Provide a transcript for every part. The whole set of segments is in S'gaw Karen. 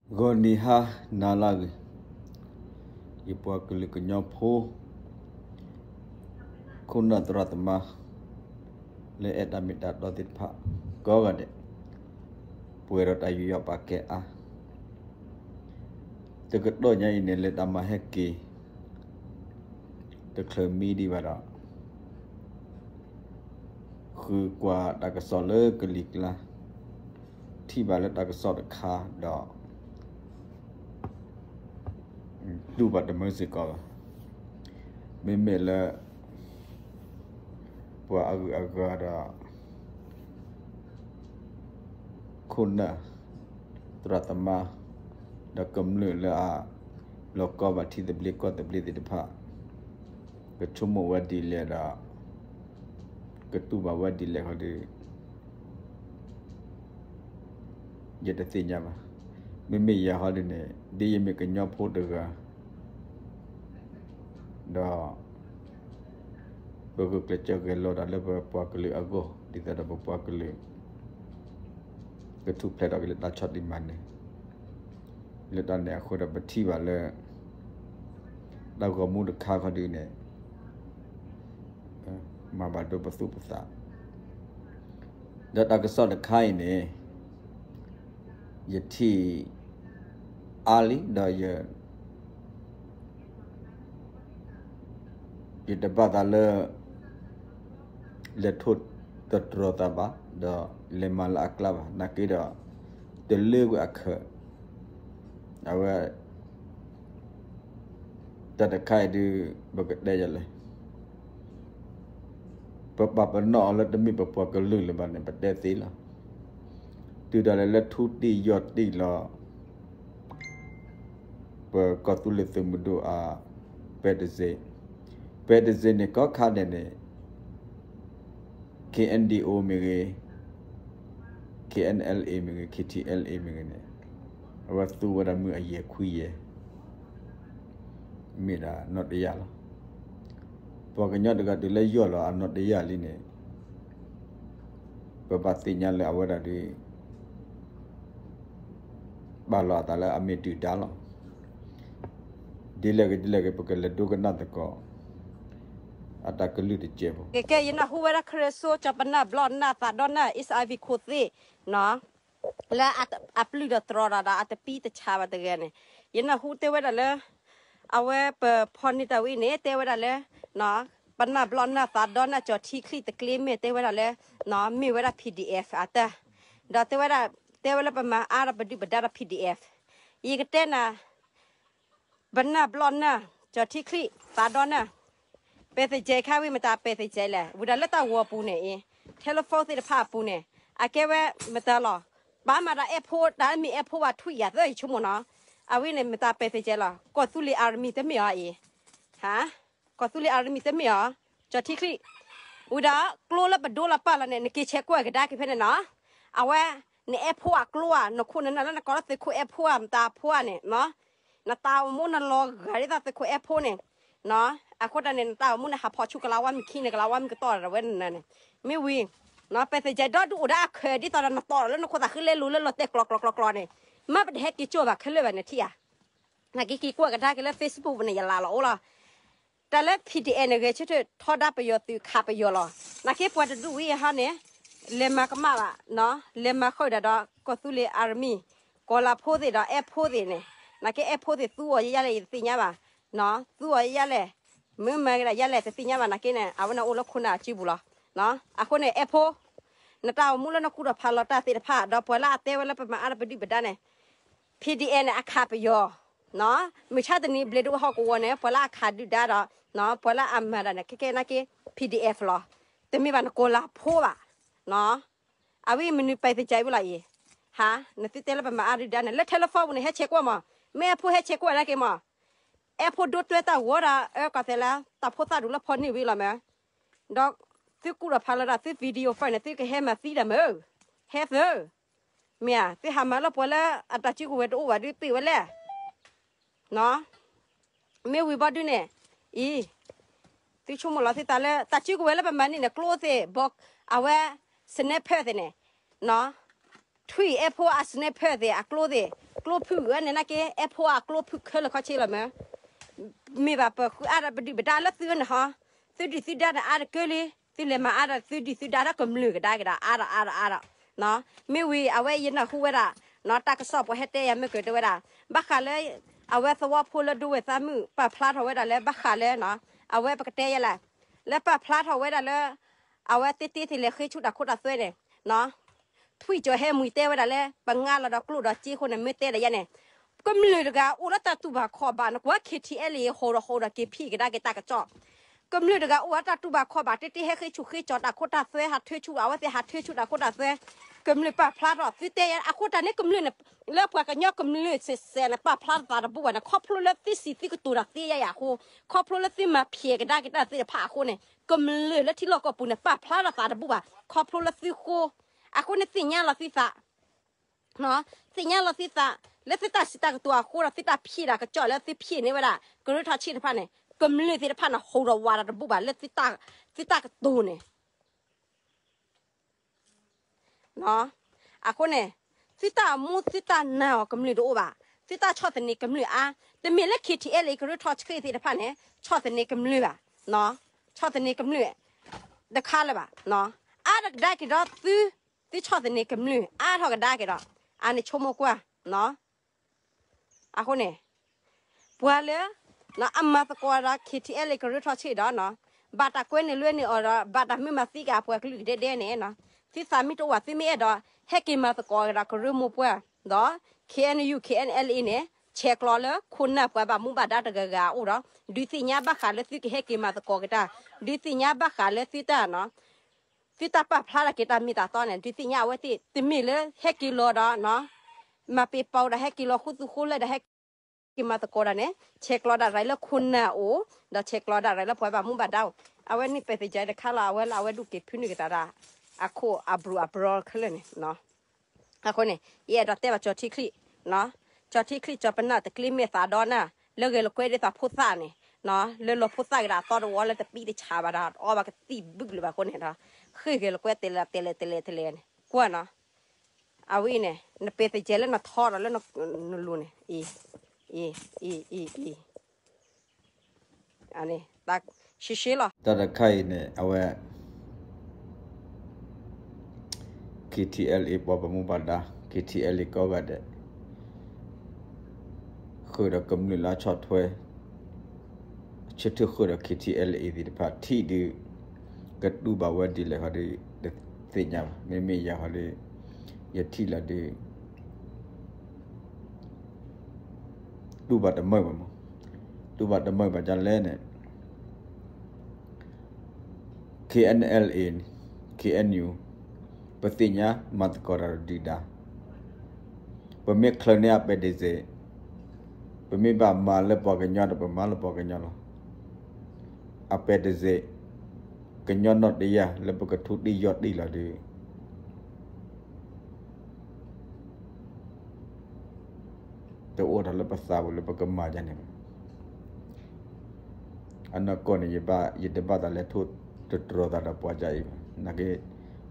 ဂီၤနံၤဟါနၤလၢအဂ့ၤ, ယပှၤကလုာ်ကညီဖိ ခိၣ်နၢ်သရၣ်သမါ လၢအဲၣ်တၢ်မ့ၢ်တၢ်တီသ့ၣ်တဖၣ် ကိးဂၤဒဲး ပှဲၤဒီးတၢ်ယူးယီၣ်ပာ်ကဲအါ, တကတီၢ်ညါအံၤန့ၣ် လၢတၢ်မၤဟဲက့ၤ တချုးမံဒံးဘၣ်ဒီး ဃုကွၢ်တၢ်ကစီၣ်လၢကလံၤကျါ, ထံၣ်ဘၣ်လၢတၢ်ကစီၣ်တခါဒီး တူၢ်ဘၣ်တမုာ်စ့ၢ်ကီးဘၣ်. မ့မ့ၢ်လၢ ပှၤအဂုၤအဂၤဒီး ခိၣ်နၢ် သရၣ်သမါ ဒီးကမျၢၢ်လၢအ လီၤကီဘၣ်ထံသဘျ့ကီၢ်သဘျ့သ့ၣ်တဖၣ် ကဆိကမိၣ်ဝဲဒ်လဲၣ်ဒီး ကတူၢ်ဘၣ်ဝဲဒ်လဲၣ်ခီဒီး ယတသ့ၣ်ညါဘၣ်. မ့မ့ၢ်ယၤဟီဒ်န့ၣ် ဒ်ယမ့ၢ်ကညီဖိတဂၤ ဒီး ပဂုာ်ကျဲးစၢးဂဲၤလိာ်တၢ်လၢပပှၤကလုာ်အဂီၢ် ဒ်သိးဒီးပပှၤကလုာ် ကထူၣ်ဖျဲးထီၣ်က့ၤလၢတၢ်ဆီၣ်တံၢ်မၤနၢၤ လၢတၢ်န့ၣ်အဃိဒီး ပထံၣ်ဘၣ်လၢ တၢ်ဂီၤမူတခါခီဒ်န့ၣ် မၤဘၣ်ဒိပသူၣ်ပသး ဒီးတၢ်ကစီၣ်တခါအံၤန့ၣ် ယထံၣ်အါလံ ဒီးယ ယတဘၣ်သးလၢ လဲၤထိၣ်သတြီၤသးဘၣ် ဒီးလဲၤမၤလၢအကျါဘၣ် နာ်က့ဒီး တလၢကွံာ်အခၢး အဝဲ တၢ်တခါအံၤဒုး ပကတဲယၤလဲၣ် ပပာ်ပနီၣ်အီၤလၢတမ့ၢ်ပပှၤကလုာ်လၢၤဘၣ်န့ၣ် ပတဲသ့လီၤ. တုၤဒၣ်လဲာ်လၢထူတံၢ်ယိာ်တံၢ်လီၤ ပကီၢ်သူလ့ၤသုးမုၢ်ဒိၣ်အ ပဲတစ့, ပဲတစ့န့ၣ် ကီခါဒဲးန့ၣ် KNDO မ့ၢ်ဂ့ၤ, KNLA မ့ၢ်ဂ့ၤ, KTLA မ့ၢ်ဂ့ၤန့ၣ် အဝဲသူဝဲဒၣ်မုၢ်အယဲၢ်ခွံယဲၢ် မ့ၢ်ဒၣ်နီၣ်တယၢ်လီၤ. ပှၤကညီတဂၤတုၤလၢယိာ်လီၤအနီၣ်တယၢ်လံန့ၣ် ပဘၣ်သ့ၣ်ညါလၢအဝဲဒၣ်ဒုး ပာ်လီၤအသးလၢအမ့ၢ်ဒုၣ်ဒါလီၤ. ဒ်လဲၣ်ဂ့ၤဒ်လဲၣ်ဂ့ၤ ပကလဲၤဒိကနၣ်သကိး အတၢ်ကလုၢ်တစဲးဖိ. ကဲ ကဲ ယနၢ်ဟူဝဲဒၣ်ခရၢစိ ကၠီၤပနၢ်ဘျီနၢ်သးဒီနၢ် HIV ခိၣ်သ့ၣ်နီၤ လၢအပျုၢ်ဒီးတြီၤဒီး ဒီးအတပံတဆါဘၣ်တဂၤန့ၣ် ယနၢ်ဟူတဲဝဲဒၣ်လၢ အဝဲပဖီၣ်န့ၢ်တၢ်ဝဲအံၤန့ၣ် တဲဝဲဒၣ်လၢ ပနၢ်ဘျီနၢ်သးဒီနၢ် ကၠီၤထံချံၣ်တကျ့မ့ၢ်တဲဝဲဒၣ်လၢ မ့ၢ်ဝဲဒၣ် PDF အတၢ် ဒီးတဲဝဲဒၣ် တဲဝဲလၢပမၤအါဒီးပဒုၣ်ပဒါဒီး PDF ယကတဲနၤ ပနၢ်ဘျီနၢ် ကၠီၤထံချံၣ် သးဒီနၢ် ပဲသကဲခါဝံၤ မတၤပဲသကဲလဲၣ် ဝံၤဒီးလၢတၢ်ဂီၤပူၤန့ၣ်အံၤ telephone သ့ၣ်တဖၣ်အပူၤန့ၣ် အကဲဝဲမတၤလီၤ ပာ်မၤဒီးအဲၣ်ဖိ တၢ်မ့ၢ်အဲၣ်ဖိဘၣ်ထွံၣ်ယၤသၢယဆိကမိၣ်နီၤ အဝဲန့ၣ် မတၤပဲသကဲလီၤ ကီၢ်သူလ့ၤ army တမ့ၢ်အီၤအံၤ ဟါ ကီၢ်သူလ့ၤ army တမ့ၢ်အီၤ ကၠီၤထံချံၣ် ဝံၤဒီးကျိလၢပဒိလီၤပာ်လီၤန့ၣ် နက့ၤဆဲးကွၢ်ကဒါက့ၤဖဲန့ၣ်နီၤ အဝဲ နအဲၣ်ဖိအကျိဧါ နခိၣ်နနၢ်လၢနကိးလၢသုးခိၣ်အဲၣ်ဖိဧါ မတၤဖိဧါန့ၣ် နတၢ်အိၣ်မူနလီၤဂာ်ဒ်သိးသုးခိၣ်အဲၣ်ဖိန့ၣ် အဃိတၢ်န့ၣ် နတၢ်အိၣ်မူန့ၣ် ဟးဖီၣ်ဆူကလးဝါမုၢ်ခံန့ၣ် ကလးဝါမုၢ်ကတီၢ်ဝဲန့ၣ်န့ၣ် မ့ၢ်ဝံၤ ပဲသကဲဒီဒုးအိၣ်ဒၣ်အခၢး ဒ်သိးဒီးနတီၢ်လၢနခိၣ်သးဃုလဲလိၤလၢလီၤတဲာ်ကျီကျီကျီကျီန့ၣ် မ့ၢ်ပတဟဲက့ၤကၠိဘၣ်ခဲလၢာ်ဘၣ်န့ၣ်ထံၣ်ဧါ နက့ၤက့ၤကွၢ်ကဒါက့ၤလၢ Facebook ပူၤန့ၣ် ယလၢလီၤအိၣ်လီၤ တၢ်လၢ PDF န့ၣ် ဂဲၤဆၢထၢၣ်ထီဒါပယီၤသုးခးပယီၤလီၤ. နာ်က့ပှၤတဒူၣ်ဝံၤအဟါန့ၣ် လဲၤမၤကမၣ်ဘၣ်, လဲၤမၤဃုာ်ဒၣ်ဒီး ကီၢ်သူလ့ၤ army ကီၤလၤဖိသ့ၣ်ဒီး အဲၣ်ဖိသ့ၣ်န့ၣ်, နာ်က့အဲၣ်ဖိသ့ၣ်သူအီၤယဲယဲလဲၣ် ယတသ့ၣ်ညါဘၣ်, သူအီၤယဲယဲလဲၣ်, မ့ၢ်မၤကဒါယဲလဲၣ် တသ့ၣ်ညါဘၣ် နာ်က့န့ၣ် အဝဲန့ၣ်အိၣ်လၢခိၣ်နၢ်အစုပူၤလီၤ. အဃိန့ၣ် အဲၣ်ဖိ နတၢ်အိၣ်မူလၢနကူၣ်ထီၣ်ဖးလီၤတၢ်သ့ၣ်တဖၣ် ဒီးပှၤလၢအတဲဝဲလၢပမၤအါဒီးပဒုၣ်ပဒါန့ၣ် PDF န့ၣ် အခးပယီၤ, မုၢ်ဆါတနံၤ ဘျ့ဒိဟီၣ်ကဝီၤန့ၣ် ပှၤလၢအခးဒုၣ်ဒါဒီး ပှၤလၢအမၤတၢ်န့ၣ် ခဲကဲနာ်က့ PDF လီၤ. တမ့ၢ်ဘၣ်နကီၤလၤဖိဘၣ်. အဝဲမနုၤပဲသ့ၣ်ကဲဝံၤလီၤအံၤ, ဟါ, နသုတဲလၢပမၤအါဒုၣ်ဒါန့ၣ် လၢ telephone ပူၤန့ၣ် ဟဲဆဲးကွၢ်မး, မ့ၢ်အဲၣ်ဖိဟဲဆဲးကွၢ်ဒၣ်က့ၤမး, အဲၣ်ဖိဒိတွဲတၢ်ဂီၤဒီး အၢ ကီၢ်သဲးလၢ တၢ်ဖိသၣ်ဒူၣ်လၢဖီန့ၢ်ဝံၤလီၤမး ဒီးသုကူၣ်ထီၣ်ဖးလီၤတၢ် သု video file န့ၣ် သုကဟဲမၤသံတၢ်မး, ဟဲသၢ, မ့ၢ်ဧါ, သုဟးမၤလၢပှၤလၢအတၢ်စုကဝဲၤတအိၣ်ဘၣ်ဒုးပ့ၢ်ဝဲလဲၣ်. မ့ၢ်ဝံၤဘီဒုန့ၣ်, အံၤ, သုဆိကမိၣ်လီၤသုသးလၢ တၢ်စုကဝဲၤလၢပမၤန့ၣ်န့ၣ် ကျိသ့ၣ်, အဝဲ sniper သ့ၣ်န့ၣ်, ထွံၣ်အဲၣ်ဖိအ sniper သ့ၣ် အကျိသ့ၣ် ကျိဖုၣ်အၢန့ၣ်နာ်က့ အဲၣ်ဖိအကျိဖုၣ်ခဲလၢာ်ခီဆ့လီၤမ့ၢ် မ့ၢ်ဘၣ်ပဃုအါဒီးပဒုၣ်ပဒါလၢသုန့ၣ်ဟီ, သုဒုၣ်သုဒါန့ၣ်အါတကၢလံ, သုလဲၤမၤအါဒီးသုဒုၣ်သုဒါဒီးကမျၢၢ်ကဒါက့ၤဒီး အါဒီးအါဒီးအါဒီး, မ့ၢ်ဝံၤအဝဲယနၢ်ဟူဝဲဒၣ်, တၢ်ကစီၣ်ပှၤဟဲတဲယၤမ့ၢ်ကၢၢ်တဲဝဲဒၣ်, ဘၣ်ဃးလၢ, အဝဲသဝီဖိလၢဒိဝဲၢ်သးမုၣ် ပာ်ဖျါထီၣ်ဝဲဒၣ်လၢဘၣ်ဃးလၢ, အဝဲပကတဲယဲလဲၣ်, လၢပာ်ဖျါထီၣ်ဝဲဒၣ်လၢ အဝဲသ့ၣ်သ့ၣ်လဲၤဃ့ဆူတၢ်ခိတၢ်သွဲန့ၣ်, ထွံၣ်ကၠီၤဟဲမှံၤတဲဝဲဒၣ်လၢ ပငါလီၤဒီးကျိၣ်ဒီးစ့အဃိန့ၣ် မ့ၢ်တဲဒၣ်ယဲန့ၣ်, ကမျၢၢ်တဂၤအိၣ်လၢတၢ်တူၢ်ဘၣ်ခီၣ်ဘၣ်န့ၣ် ကွၢ် KTLA ဟီၣ်ဒီးဟီၣ်ဒီးက့ၤဖံးကဒါက့ၤတၢ်ကစီၣ်, ကမျၢၢ်တဂၤအိၣ်လၢတၢ်တူၢ်ဘၣ်ခီၣ်ဘၣ် တ့တ့ဟဲဃ့ဆူၣ်ဃ့ကၠီၤတၢ်ခိတၢ်သွဲ ဟးထၢဆူၣ် အဝဲသ့ၣ်ဟးထၢဆူၣ်တၢ်ခိတၢ်သွဲ, ကမျၢၢ်ပာ်ဖျါထီၣ်သုတဲယဲ အဃိတၢ်န့ၣ်ကမျၢၢ်န့ၣ်, လၢပှၤကညီကမျၢၢ်စဲးစဲးန့ၣ် ပာ်ဖျါတသးတဘူၣ်ဘၣ်န့ၣ် ခီဖျိလၢသုစံးသုကတိၤတၢ်သ့ယဲယဲအဃိ, ခီဖျိလၢသုမၤဖျဲးကဒါက့ၤတၢ်သ့ၣ်တဖၣ်အဃိန့ၣ် ကမျၢၢ်လၢထံလီၢ်ကီၢ်ပူၤန့ၣ် ပာ်ဖျါထီၣ်သးတဘူၣ်ဘၣ် ခီဖျိလၢသုဃိ, အဃိန့ၣ်သ့ၣ်ညါလီၤသုသး, သ့ၣ်ညါလီၤသုသး, လၢသုတၢ်စံးတၢ်ကတိၤအဃိဒီး သုတၢ်ဖံးတၢ်ကစီၣ်လၢသုဖံးန့ၢ်ဝဲဒၣ် ကရၢထီၣ်ဆ့ၣ်တဖၣ်န့ၣ် ကမျၢၢ်သ့ၣ်တဖၣ်န့ၣ် ဟီၣ်ဒီးဝးဒီးတဘူၣ်ဘၣ်လၢသုတၢ်ကတိၤန့ၣ် အဃိန့ၣ်, သုတၢ်မူသုတၢ်နာ်အီၤကမျၢၢ်တအိၣ်ဘၣ်, သုတၢ်ဆီၣ်သနံးကမျၢၢ်အါ, တမ့ၢ်လၢ KTLA ကရၢထီၣ်ဆ့ၣ်သ့ၣ်တဖၣ်န့ၣ် ဆီၣ်သနံးကမျၢၢ်ဘၣ်, ဆီၣ်သနံးကမျၢၢ်, တခါလၢၤဘၣ်, အါထီၣ်ကဒါက့ၤဒီးသု, သုဆီၣ်သနံးကမျၢၢ် အါထီၣ်ကဒါက့ၤဒီး, အန့ၣ်ဆိကမိၣ်ကွၢ်, အဃိန့ၣ် ပှၤလၢ, အမၤသကိးဒီး KTLA ကရၢထီၣ်ဆ့ၣ်ဒီး, ဘၣ်တၢ်ကွဲန့ၢ်လွဲန့ၢ်အီၤဒီး ဘၣ်တၢ်မ့ၢ်မၤသံက့ၤအပှၤကလုာ်ကဒဲဒဲန့ၣ်, သုသးမ့ၢ်တအိၣ်ဘၣ် သုမ့ၢ်အဲၣ်ဒိး ဟဲက့ၤမၤသကိးကဒီးကရၢမိၢ်ပှၢ်, ဒီး KNU KNLA န့ၣ် ဆဲးကျိးလၢခိၣ်နၢ်ပှၤဘၣ်မူဘၣ်ဒါတဂၤဂၤအအိၣ်ဒီး, ဒုးသ့ၣ်ညါဘၣ်ဃးလၢသုကဟဲက့ၤမၤသကိးက့ၤတၢ်, ဒုးသ့ၣ်ညါဘၣ်ဃးလၢသုတၢ် သုတၢ်ပာ်ဖျါထီၣ်က့ၤတၢ်မ့ၢ်တၢ်တီန့ၣ် ဒုးသ့ၣ်ညါအဝဲသ့ၣ် တမ့ၢ်လၢဟဲက့ၤလီၤဒီး, မၤပ့ၤပီၤဒီးဟဲက့ၤလီၤဃူသူၣ်ဃူလၢာ်ဒီးဟဲက့ၤမၤသကိးဒီးန့ၣ် ဆဲးကျိးဒၣ်ရၤလၢခိၣ်နၢ်အအိၣ်, ဒီးဆဲးကျိးဒၣ်ရၤလၢပှၤဘၣ်မူဘၣ်ဒါအိၣ်, အဝဲန့ၣ်ပဲာ်သ့ၣ်ညါတခါလီၤ အဝဲလၢအဝဲဒၣ်က့ၤဖုးနုာ်က့ၤတၢ်ဒၣ်, အခိၣ်အဘြူၤအဘြီခဲလၢာ်န့ၣ် အဃိန့ၣ် ယအဲၣ်ဒိးတဲဘၣ်ကၠီၤထံချံ, ကၠီၤထံချံ ကၠီၤပနၢ်တကျ့မဲာ်သးဒီနၢ်, လၢဂဲၤလိာ်ကွဲဒ်သိးဖိသၣ်န့ၣ်, လၢလီၤဖိသၣ်က့ၤဒီးအသီတဝီလၢတပံတဆးဘၣ်ဒီး အီဘၣ်ကသံၣ်ဘုကလုာ်ဘၣ်အဃိန့ၣ်ဒီး, ဃ့ၢ်ဂဲၤလိာ်ကွဲတဲလဲၤတဲလဲၤတဲလဲၤတဲလဲၤန့ၣ် ကွၢ်နီၤ, အဝဲအံၤန့ၣ် နပဲာ်သ့ၣ်ညါလၢနထီဒီးလၢနလူၤန့ၣ်, အံၤ, အံၤ, အံၤ, အံၤ, အံၤ, အန့ၣ်, ရှဲရှဲလီၤ. တၢ်တခါအံၤန့ၣ် အဝဲ KTLA ပှၤဘၣ်မူဘၣ်ဒါ KTLA ကိးဂၤဒဲး ဃုာ်ဒီးကမျၢၢ်လၢဆီၣ်ထွဲ ဆၢထၢၣ်ဃုာ်ဒီး KTLA သ့ၣ်တဖၣ်ထံၣ်ဒုး ကတူၢ်ဘၣ်ဝဲဒ်လဲၣ်ခီဒီး တသ့ၣ်ညါဘၣ်. မ့မ့ၢ်ယၤခီဒီး ယထံၣ်လီၤဒုး တူၢ်ဘၣ်တမုာ်ဘၣ်မး, တူၢ်ဘၣ်တမုာ်ဘၣ်ဒ်လဲၣ်န့ၣ် KNLA, KNU ပသ့ၣ်ညါမၤသကိးတၢ်ဒီးဒုၣ်ဒါ, ပမ့ၢ်ချုးန့ၢ်အပဲတစ့း, ပမ့ၢ်ဘၣ်မၤလၢပှၤကညီဒီးပမၤလၢပှၤကညီလီၤ. အပဲတစ့း, ကညီနီၣ်တယၢ်လၢပကထူတံၢ်ယီၢ်တံၢ်လီၤဒုး တအိၣ်ဒီးလၢပသးပူၤလၢပကမၤဒ်န့ၣ်ဘၣ်. အနီၢ်ကီၢ်န့ၣ် ယတဘၣ်သးလဲၤထိၣ်သတြီၤသးဒီးပှၤဒ်အံၤဘၣ်. နာ်က့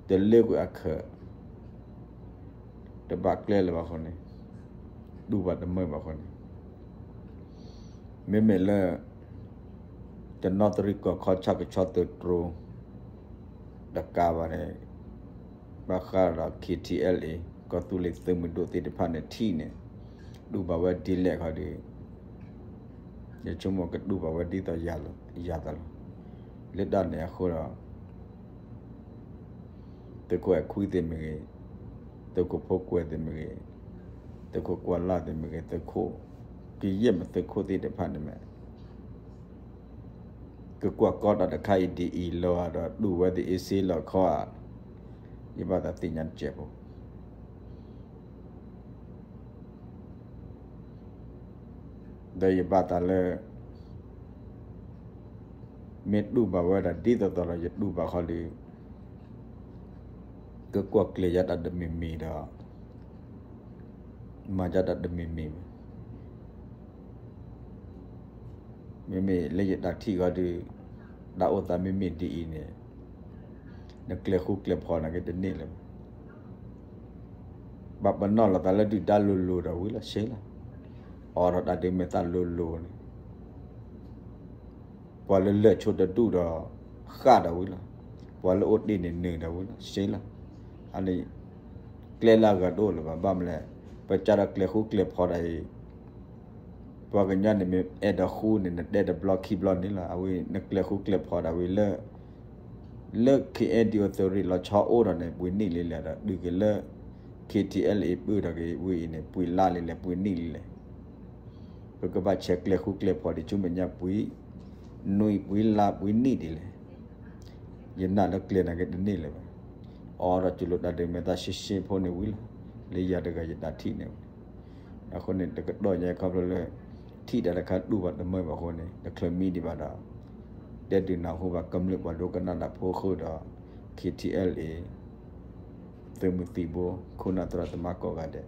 တလၢကွံာ်အခၢး တဘၣ်ကျဲလၢၤဘၣ်အဃိန့ၣ်, တူၢ်ဘၣ်တမုာ်ဘၣ်အဃိန့ၣ်, မ့မ့ၢ်လၢ တနီသရံၣ်ကီၢ်ခီဆၣ်ကဆီသုးတြိ တကးဘၣ်န့ၣ် ဘၣ်ဃးဒီး KTLA ကီၢ်သူလ့ၤသုးမုၢ်ဒိၣ်သ့ၣ်တဖၣ်န့ၣ်ထံၣ်န့ၣ် တူၢ်ဘၣ်ဝဲဒ်လဲၣ်ခီဒီး ယဆိကမိၣ်ကတူၢ်ဘၣ်ဝဲဒ်သိးယၤသးလီၤ. လၢတၢ်န့ၣ်အဃိဒီး သုးခိၣ်အဲၣ်ခွံသ့ၣ်မ့ၢ်ဂ့ၤ, သုးခိၣ်ဖိကွဲးသ့ၣ်မ့ၢ်ဂ့ၤ, သုးခိၣ်ကွၢ်လၢ်သ့ၣ်မ့ၢ်ဂ့ၤ, သုးခိၣ်ကယဲၢ်မ့ၢ်သုးခိၣ်သ့ၣ်တဖၣ်န့ၣ်မ့ၢ် ကကွၢ်ကီတၢ်တခါအံၤဒ်အံၤလီၤဒီး တူၢ်ဝဲသ့ၣ်အ့စ့လီၤခီဧါ, ယဘၣ်သးသ့ၣ်ညါတစဲးဖိ ဒီးယဘၣ်သးလၢ မ့ၢ်တူၢ်ဘၣ်ဝဲဒၣ်ဒ်သိးသိးဒီး ယတူၢ်ဘၣ်ခီဒီး ကကွၢ်ကျဲၤယၤတၢ်တမံၤမံၤဒီး မၤယၤတၢ်တမံၤမံၤ မ့မ့ၢ်လၢယတၢ်ထံၣ်ခီဒီး တၢ်အိၣ်သးမ့မ့ၢ်ဒ်အံၤန့ၣ် နကျဲၤဃူကျဲၤဖိးနာ်က့တန့ၢ်လၢၤဘၣ်. ပှၤပနီၣ်လီၤသးလၢဒုၣ်ဒါလိၤလိၤဒီးဝံၤလီၤ ရှဲလီၤ. အိးထီၣ်တၢ်ဒုးမဲာ်သၣ်လိၤလိၤန့ၣ် ပှၤလၢလၢာ်ဆိတဒူၣ်ဒီး ဃၣ်ဒီးဝံၤလီၤ. ပှၤလၢအိၣ်တ့ၢ်န့ၣ်နုာ်ဒီးဝံၤလီၤ ရှဲလီၤ. အန့ၣ် ကျဲလၢအဂၤတအိၣ်လၢၤဘၣ် ဘၣ်မနုၤလဲၣ် ပကၢ်ဒီးကျဲၤဃူကျဲၤဖိးဒၣ်အံၤ ပှၤကညီန့ၣ်မ့ၢ်အဲၣ်ဒိးဃူန့ၣ် နတဲတဘျီခံဘျီန့ၣ်လီၤ. အဝဲနကျဲၤဃူကျဲၤဖိးဒၣ်ဝံၤလၢ လၢ ခ့ၣ်အဲၣ်ဒံၣ်အိၣ်သရံးလီၤဆီအိၣ်ဒီးန့ၣ် ပှ့ၤနံၣ်လံလဲၣ်ဒီး တုၤက့ၤလၢ ခ့ၣ်ထံၣ်အဲလ်အ့ ပုၢ်ဒီးက့ၤဝံၤအံၤန့ၣ် ပှ့ၤလါလံလဲၣ် ပှ့ၤနံၣ်လံလဲၣ်. ပကဘၣ်ဆဲးကျဲၤဃူကျဲၤဖိးဒံးဆူမဲာ်ညါ ပှ့ၤနွံပှ့ၤလါပှ့ၤနံၣ်ဒ်လဲၣ်. ယနာ်လၢကျဲၤနာ်က့တန့ၢ်လၢၤဘၣ်. အိးထီၣ်ကလိာ်တၢ်ဒုးမဲာ်သၣ်ရှဲရှဲဖိန့ၣ်ဝံၤလီၤ. လၢယၤတဂၤယတၢ်ထံၣ်န့ၣ်ဝံၤ အဃိန့ၣ် တကတီၢ်ညါခီဖျိလၢ ထံၣ်တၢ်တခါတူၢ်ဘၣ်တမုာ်ဘၣ်အဃိန့ၣ် တချုးမံဒံးဘၣ်ဒီး တဲဒုးနၢ်ဟူဘၣ်ကမျၢၢ်ပှၤဒိကနၣ်တၢ်ဖိဃုာ်ဒီး ခ့ၣ်ထံၣ်အဲလ်အ့ သုးမုၢ်သံၣ်ဘိ ခိၣ်နၢ်သရၣ်သမါကိးဂၤဒဲး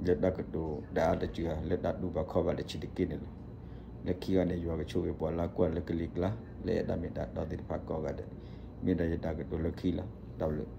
လၢတၢ်ကတိၤတအါတစှၤ လၢတၢ်တူၢ်ဘၣ်ခီၣ်ဘၣ်တဆံးတက့ၢ်န့ၣ်လီၤ. လၢခံဂၤန့ၣ် ယွၤကဆိၣ်ဂ့ၤပှၤလၢကွၢ်လၢကလံၤကျါ လၢအဲၣ်တၢ်မ့ၢ်တၢ်တီသ့ၣ်တဖၣ်ကိးဂၤဒဲး မ့ၢ်ဒၣ်ယတၢ်ကတိၤလၢခံလီၤ. တၢ်ဘျုး